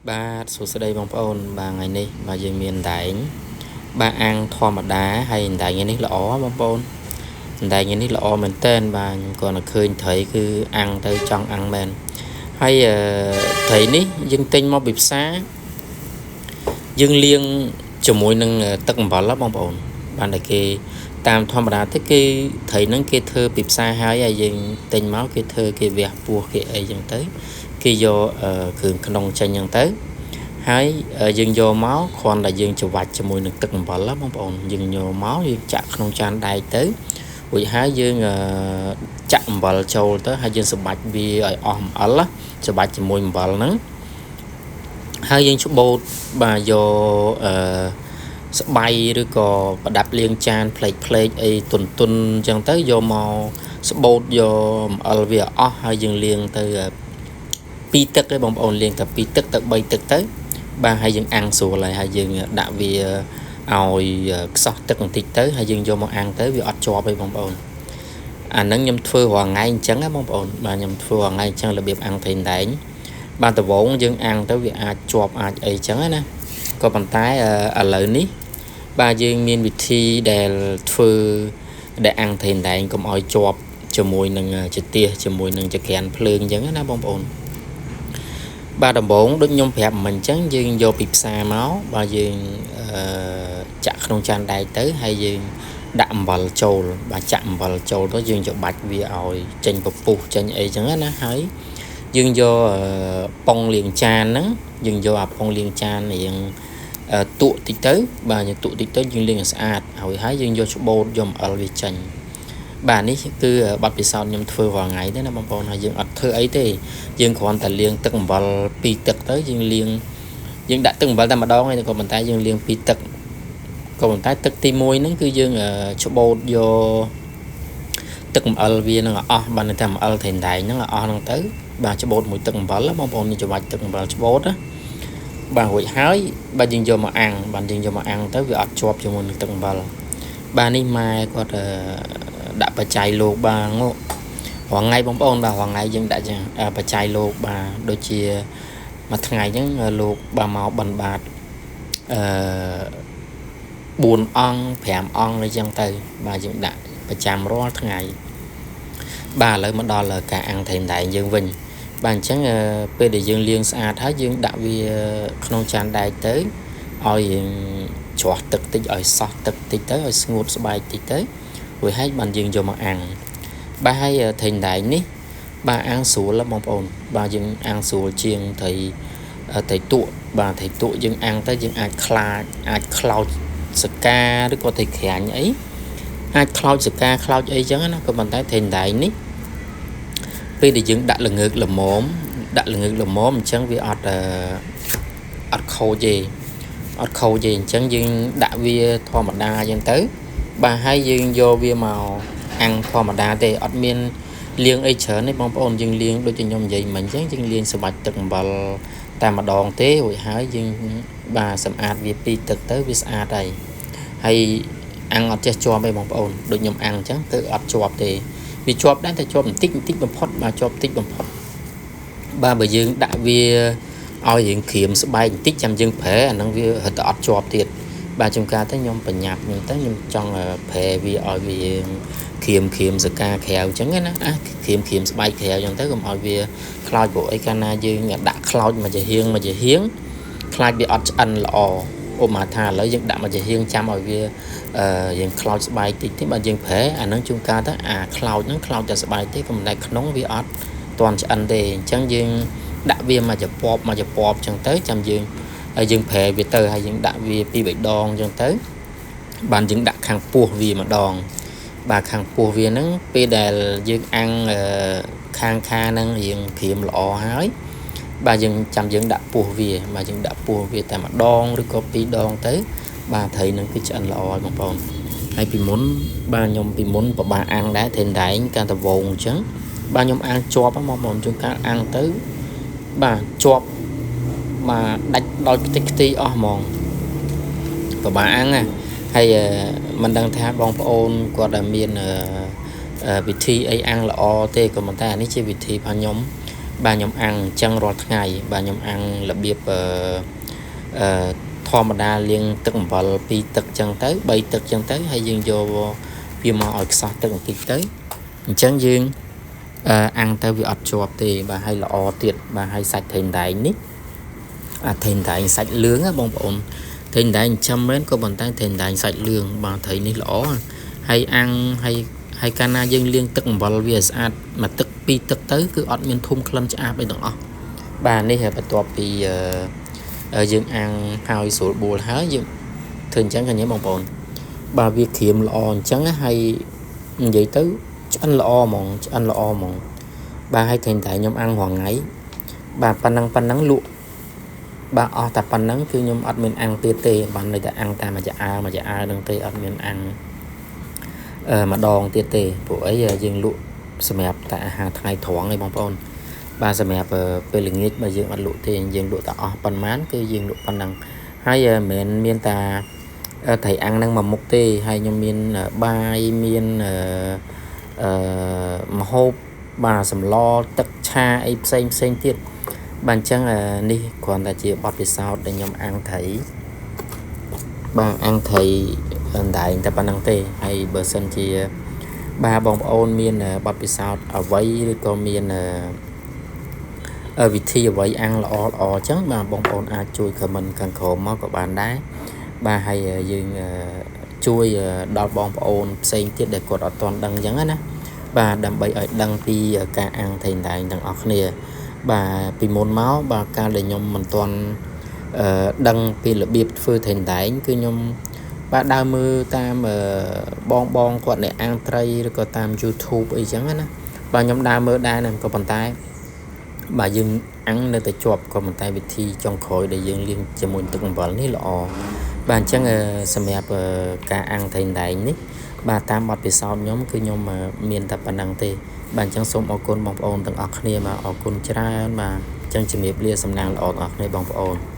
បាទសួស្តីបងប្អូនបាទថ្ងៃនេះបាទយើងមានដែងបាទអាំងធម្មតាហើយដែងនេះល្អបងប្អូនដែងនេះល្អមែនតើបាទខ្ញុំគ្រាន់តែឃើញត្រីគឺអាំងទៅចង់អាំងមែនហើយត្រីនេះយើងទិញមកពីផ្សារយើងលាងជាមួយនឹងទឹកអំបិលបងប្អូនបានតែគេតាមធម្មតាទៅគេត្រីហ្នឹងគេធ្វើពីផ្សារហើយហើយយើងទិញមកគេធ្វើគេវះពោះគេអីចឹងទៅគេយកគ្រឿងក្នុងចេញចឹងទៅហើយយើងយកមកគ្រាន់តែយើងច្របាច់ជាមួយនឹងទឹកអំបិលបងប្អូនយើងយកមកយើងចាក់ក្នុងចានដែកទៅរួចហើយយើងចាក់អំបិលចូលទៅហើយយើងស្បាច់វាឲ្យអស់អំបិលច្របាច់ជាមួយអំបិលហ្នឹងហើយយើងច្បូតបាទយកអឺស្បៃឬក៏ប្រដាប់លាងចានផ្លេកផ្លេកអីទុនទុនអញ្ចឹងទៅយកមកស្បូតយកអំអិលវាអស់ហើយយើងលាងទៅពីរទឹកឯងបងប្អូនលាងតែពីរទឹកទៅ3ទឹកទៅបាទហើយយើងអាំងស្រួលហើយហើយយើងដាក់វាឲ្យខ្សោះទឹកបន្តិចទៅហើយយើងយកមកអាំងទៅវាអត់ជាប់ទេបងប្អូនអាហ្នឹងខ្ញុំធ្វើរាល់ថ្ងៃអញ្ចឹងណាបងប្អូនបាទខ្ញុំធ្វើរាល់ថ្ងៃអញ្ចឹងរបៀបអាំងត្រីដែងបាទដំបូងយើងអាំងទៅវាអាចជាប់អាចអីចឹងណាក៏ប៉ុន្តែឥឡូវនេះបាទយើងមានវិធីដែលធ្វើដែលអាំងត្រីដែងកុំឲ្យជាប់ជាមួយនឹងចទៀសជាមួយនឹងចក្រានភ្លើងអញ្ចឹងណាបងប្អូនបាទដំបូងដូចខ្ញុំប្រាប់មិញអញ្ចឹងយើងយកពីផ្សារមកបាទយើងចាក់ក្នុងចានដែកទៅហើយយើងដាក់អំបិលចូលបាទចាក់អំបិលចូលទៅយើងច្របាច់វាឲ្យចេញពពុះចេញអីចឹងណាហើយយើងយកប៉ុងលាងចានហ្នឹងយើងយកអាប៉ុងលាងចានរៀងទក់តិចទៅបាទយើងទក់តិចទៅយើងលាងឲ្យស្អាតហើយហើយយើងយកច្បូតយកអំអិលវាចេញបាទនេះគឺបទពិសោធន៍ខ្ញុំធ្វើរាល់ថ្ងៃទេណាបងប្អូនហើយយើងអត់ធ្វើអីទេយើងគ្រាន់តែលាងទឹកអំបិលពីរទឹកទៅយើងលាងយើងដាក់ទឹកអំបិលតែម្ដងឯងក៏ប៉ុន្តែយើងលាងពីរទឹកក៏ប៉ុន្តែទឹកទី1ហ្នឹងគឺយើងច្បូតយកទឹកអំអិលវានឹងអស់បានតែអំអិលត្រីដែងហ្នឹងអស់ហ្នឹងទៅបាទច្បូតមួយទឹកអំបិលបងប្អូននេះច្របាច់ទឹកអំបិលច្បូតណាបាទរួចហើយបាទយើងយកមកអាំងបាទយើងយកមកអាំងទៅវាអត់ជាប់ជាមួយនឹងទឹកអំបិលបាទនេះម៉ែគាត់ដាក់បច្ច័យលោកបាទងរាល់ថ្ងៃបងប្អូនបាទរាល់ថ្ងៃយើងដាក់បច្ច័យលោកបាទដូចជាមួយថ្ងៃអញ្ចឹងលោកបាទមកបិណ្ឌបាតអឺ4អង្គ5អង្គអីចឹងទៅបាទយើងដាក់ប្រចាំរាល់ថ្ងៃបាទឥឡូវមកដល់ការអាំងត្រីដែងយើងវិញបាទអញ្ចឹងពេលដែលយើងលាងស្អាតហើយយើងដាក់វាក្នុងចានដែកទៅឲ្យយើងច្រោះទឹកតិចឲ្យសោះទឹកតិចទៅឲ្យស្ងួតស្បែកតិចទៅរួចហើយបានយើងយកមកអាំងបាទហើយត្រីដែងនេះបាទអាំងស្រួលបងប្អូនបាទយើងអាំងស្រួលជាងត្រីត្រីទក់បាទត្រីទក់យើងអាំងទៅយើងអាចខ្លាចអាចខ្លោចសកាឬក៏ត្រីក្រាញ់អីអាចខ្លោចសកាខ្លោចអីចឹងណាក៏ប៉ុន្តែត្រីដែងនេះពេលដែលយើងដាក់ល្ងើកល្មមដាក់ល្ងើកល្មមអញ្ចឹងវាអត់អត់ខូចទេអត់ខូចទេអញ្ចឹងយើងដាក់វាធម្មតាអញ្ចឹងទៅបាទហើយយើងយកវាមកអាំងធម្មតាទេអត់មានលាងអីច្រើនទេបងប្អូនយើងលាងដូចខ្ញុំនិយាយមិញអញ្ចឹងយើងលាងស្បាច់ទឹកអំបិលតែម្ដងទេរួចហើយយើងបាទសម្អាតវាពីរទឹកទៅវាស្អាតហើយហើយអាំងអត់ចេះជាប់ទេបងប្អូនដូចខ្ញុំអាំងអញ្ចឹងទៅអត់ជាប់ទេវាជាប់ដែរតែជាប់បន្តិចបន្តិចបំផុតបាទជាប់តិចបំផុតបាទបើយើងដាក់វាឲ្យរៀងក្រៀមស្បែកបន្តិចចាំយើងប្រែអាហ្នឹងវារត់តែអត់ជាប់ទៀតបាទចំការទៅខ្ញុំបញ្ញាប់ខ្ញុំទៅខ្ញុំចង់ប្រែវាឲ្យវាក្រៀមក្រៀមសកាក្រៅអញ្ចឹងណាអាក្រៀមក្រៀមស្បែកក្រៅអញ្ចឹងទៅកុំឲ្យវាខ្លោចព្រោះអីកាលណាយើងដាក់ខ្លោចមកជាហៀងមកជាហៀងខ្លាចវាអត់ឆ្អិនល្អឧបមាថាឥឡូវយើងដាក់មកជាហៀងចាំឲ្យវាយើងខ្លោចស្បែកតិចទេបាទយើងប្រែអាហ្នឹងជួនកាលទៅអាខ្លោចហ្នឹងខ្លោចតែស្បែកទេក៏មិនដែរក្នុងវាអត់ទាន់ឆ្អិនទេអញ្ចឹងយើងដាក់វាមកជាពប់មកជាពប់អញ្ចឹងទៅចាំយើងហើយយើងប្រែវាទៅហើយយើងដាក់វាពីរបីដងអញ្ចឹងទៅបានយើងដាក់ខាងពោះវាម្ដងបាទខាងពោះវាហ្នឹងពេលដែលយើងអាំងខាងខាហ្នឹងរៀងក្រៀមល្អហើយបាទយើងចាំយើងដាក់ពោះវាបាទយើងដាក់ពោះវាតែម្ដងឬក៏ពីរដងទៅបាទត្រីហ្នឹងគឺឆ្អិនល្អហើយបងប្អូនហើយពីមុនបាទខ្ញុំពីមុនពិបាកអាំងដែរត្រីដែងកាលដវងអញ្ចឹងបាទខ្ញុំអាំងជាប់ហ្មងបងជួនកាលអាំងទៅបាទជាប់បាទដាច់ដោយខ្ទេចខ្ទីអស់ហ្មងពិបាកអាំងណាហើយមិនដឹងថាបងប្អូនគាត់ដែលមានវិធីអីអាំងល្អទេក៏ប៉ុន្តែអានេះជាវិធីរបស់ខ្ញុំ បាទខ្ញុំអាំងអញ្ចឹងរាល់ថ្ងៃបាទខ្ញុំអាំងរបៀបអឺធម្មតាលាងទឹកអំបិល2ទឹកអញ្ចឹងទៅ3ទឹកអញ្ចឹងទៅហើយយើងយកវាមកឲ្យខ្សោះទឹកបន្តិចទៅអញ្ចឹងយើងអាំងទៅវាអត់ជាប់ទេបាទហើយល្អទៀតបាទហើយសាច់ត្រីដែងនេះអាត្រីដែងសាច់លឿងណាបងប្អូនត្រីដែងចាំមែនក៏ប៉ុន្តែត្រីដែងសាច់លឿងបាទត្រីនេះល្អហើយអាំងហើយកាលណាយើងលាងទឹកអំបិលវាស្អាតមួយទឹកពីរទឹកទៅគឺអត់មានធុំក្លិនឆ្អាបអីទាំងអស់បាទនេះបន្ទាប់ពីយើងអាំងហើយស្រួលបួលហើយយើងធ្វើអញ្ចឹងឃើញទេបងប្អូនបាទវាក្រៀមល្អអញ្ចឹងហើយនិយាយទៅឆ្អិនល្អហ្មងឆ្អិនល្អហ្មងបាទហើយតែខ្ញុំអាំងរាល់ថ្ងៃបាទប៉ុណ្ណឹងលក់បាទអស់តែប៉ុណ្ណឹងគឺខ្ញុំអត់មានអាំងទៀតទេបាទនៅតែអាំងតាមមួយចាអាមួយចាអានឹងទេអត់មានអាំងម្ដងទៀតទេព្រោះអីយើងលក់សម្រាប់តែអាហារថ្ងៃត្រង់ឯងបងប្អូនបាទសម្រាប់ពេលល្ងាចបើយើងអត់លក់ទេយើងលក់តែអស់ប៉ុន្មានគឺយើងលក់ប៉ុណ្ណឹងហើយមិនមែនមានតែត្រីអាំងនឹងមួយមុខទេហើយខ្ញុំមានបាយមានអឺម្ហូបបាទសម្លទឹកឆាអីផ្សេងផ្សេងទៀតបាទអញ្ចឹងនេះគ្រាន់តែជាបទពិសោធន៍ដែលខ្ញុំអាំងត្រីបាទអាំងត្រីអណ្ដែងតែប៉ុណ្្នឹងទេហើយបើសិនជាបាទបងប្អូនមានបទពិសោធន៍អ្វីឬក៏មានវិធីអ្វីអាំងល្អល្អអញ្ចឹងបាទបងប្អូនអាចជួយ comment ខាងក្រោមមកក៏បានដែរបាទហើយយើងជួយដល់បងប្អូនផ្សេងទៀតដែលគាត់អត់ទាន់ដឹងអញ្ចឹងណាបាទដើម្បីឲ្យដឹងពីការអាំងត្រីដែងទាំងអស់គ្នាបាទពីមុនមកបាទកាលដែលខ្ញុំមិនទាន់ដឹងពីរបៀបធ្វើត្រីដែងគឺខ្ញុំបាទដើរមើលតាមបងគាត់អ្នកអាំងត្រីឬក៏តាម YouTube អីចឹងណាបាទខ្ញុំដើរមើលដែរហ្នឹងក៏ប៉ុន្តែបាទយើងអាំងនៅតែជាប់ក៏ប៉ុន្តែវិធីចុងក្រោយដែលយើងលាងជាមួយទឹកអំបិលនេះល្អបាទអញ្ចឹងសម្រាប់ការអាំងត្រីដែងនេះបាទតាមបទពិសោធន៍ខ្ញុំគឺខ្ញុំមានតែប៉ុណ្្នឹងទេបាទអញ្ចឹងសូមអរគុណបងប្អូនទាំងអស់គ្នាបាទអរគុណច្រើនបាទអញ្ចឹងជំរាបលាសំណាងល្អទាំងអស់គ្នាបងប្អូន។